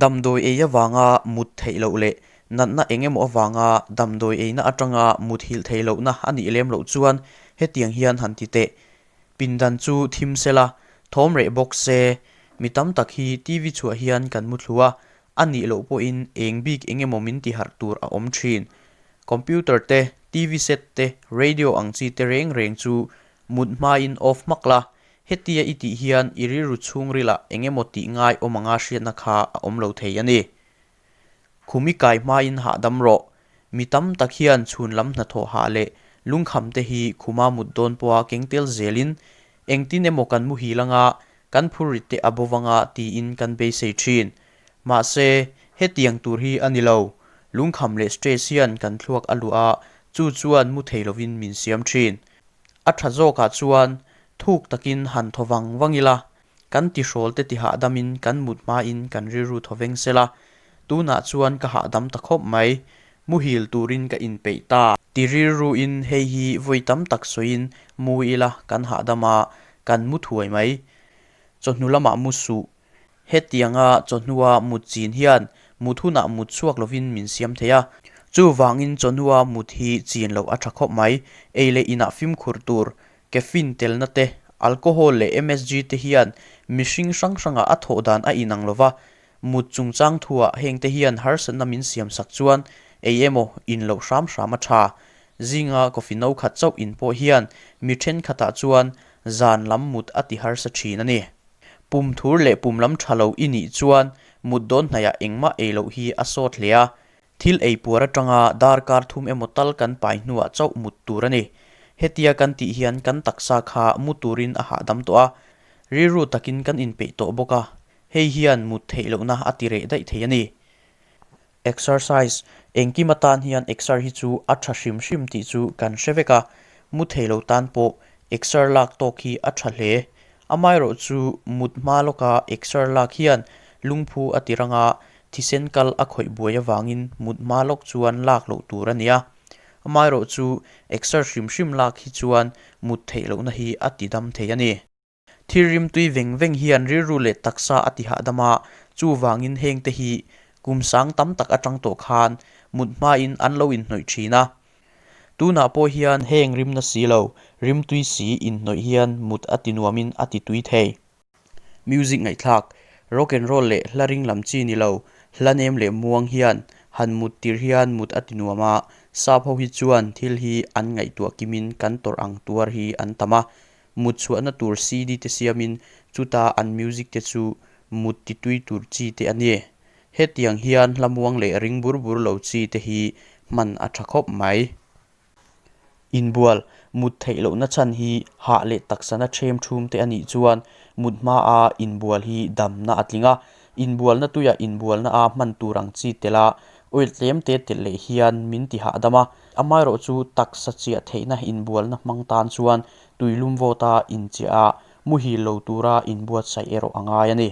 Damdawi ei avanga mut theih loh leh natna eng emaw avanga damdawi eina atanga muthilh theih lohna a nih lem loh chuan hetiang hian han ti teh. Pindan chu thim sela, thawm reh bawk se, mi tam tak hi TV chhuah hian kan mu thlu a, a nih loh pawhin eng bik eng emaw min ti harh tur a awm thin. Computer te, TV set te, radio ang chi te reng reng chu mut hmain off hmak la, hetia i tih hian i rilru chhungrilah eng emaw tih ngai awm anga hriatna kha a awm lo thei a ni. Khum i kai hmain hahdam rawh. Mi tam tak hian chhun lam hnathawh hah leh lungkham te hi khuma mut dawn pawha keng tel zelin engtin emaw kan muhil anga kan phurrit te a bo vanga tiin kan beisei thin. Mahse, hetiang tur hi a ni lo. Lungkham leh stress hian kan thluak a luah a, chu chuan mu thei lovin min siam thin. A tha zawkah chuan thuk takin han thaw vang vang ila, Kan tihrawl te tihahdam in kan mut hmain kan rilru thaw veng sela, tunah chuan ka hahdam ta khawp mai, muhil turin ka inpeih ta. Ti rilruin hei hi vawi tam tak sawiin mu ila kan hahdam a, kan mu thuai mai. Chawhnu lamah mu suh. Hetianga chawhnua mut chin hian mut hunah mut chhuak lovin min siam thei a. Chuvangin chawhnua mut hi chin loh a tha khawp mai. Ei leh inah fimkhur tur Caffeine telna te, alcohol leh MSG te hian mihring hrang hrangah a thawh dan a inang lo va, mut chungchang thuah hengte hian harsatna min siamsak chuan ei emaw in loh hram hram a tha. Zinga coffee no khat chauh in pawh hian mi thenkhatah chuan zan lam mut a ti harsa thin a ni. Pum thur leh pum lam tha lo i nih chuan mut dawn hnaihah engmah ei loh hi a sawt hle a, Thil ei puar atanga darkar thum emaw tal kan pai hnuah chauh mut tur a ni. Hetia kan tih hian kan taksa kha mu turin a hahdam tawh a, rilru takin kan inpeih tawh bawk a, hei hian mut theih lohna a ti reh daih thei a ni. Exercise, Engkim atan hian exer hi chu a tha hrim hrim tih chu kan hre vek a, mu thei lo tan pawh exer lak tawk hi a tha hle. Amaherawhchu mut hma lawka exer lak hian lungphu a ti rang a, Thisen kal a khawih buai avangin mut hma lawk chuan lak loh tur a nia. Amaherawhchu exer hrim hrim lak hi chuan mut theih lohna hi a ti dam thei a ni. Thil rimtui veng veng hian rilru leh taksa a ti hahdam a, chuvangin hengte hi kum sang tam tak atang tawh khan mut hmain an lo inhnawih thin a. Tunah pawh hian heng rimna si lo, rimtui si inhnawih hian mut a ti nuamin a ti tui thei. Music ngaihthlak, rock and roll leh hla ring lam chi ni lo, hla nem leh muang hian han mut tir hian mut a ti nuam a, sap ho hi chuan thil hi an ngaihtuah kimin kan tawrh ang tuar hi an tam a, mut chhuahna tur CD te siamin chuta an music te chu mut ti tui tur chi te a ni. Hetiang hian hla muang leh ring bur bur lo chi te hi hman a tha khawp mai. Inbual, mut theih lohna chhan hi hah leh taksana ṭhem ṭhum te a nih chuan mut hmaa inbual hi damna a tling a. Inbualna tuiah inbualna a hman tur ang chi tel a, oil tlem te telh leh hian min ti hahdam a. Amaherawhchu taksa chiah theihna inbualna hmang tan chuan tuilum vawta inchiah a, muhil lo tura inbuatsaih erawh a ngai a ni.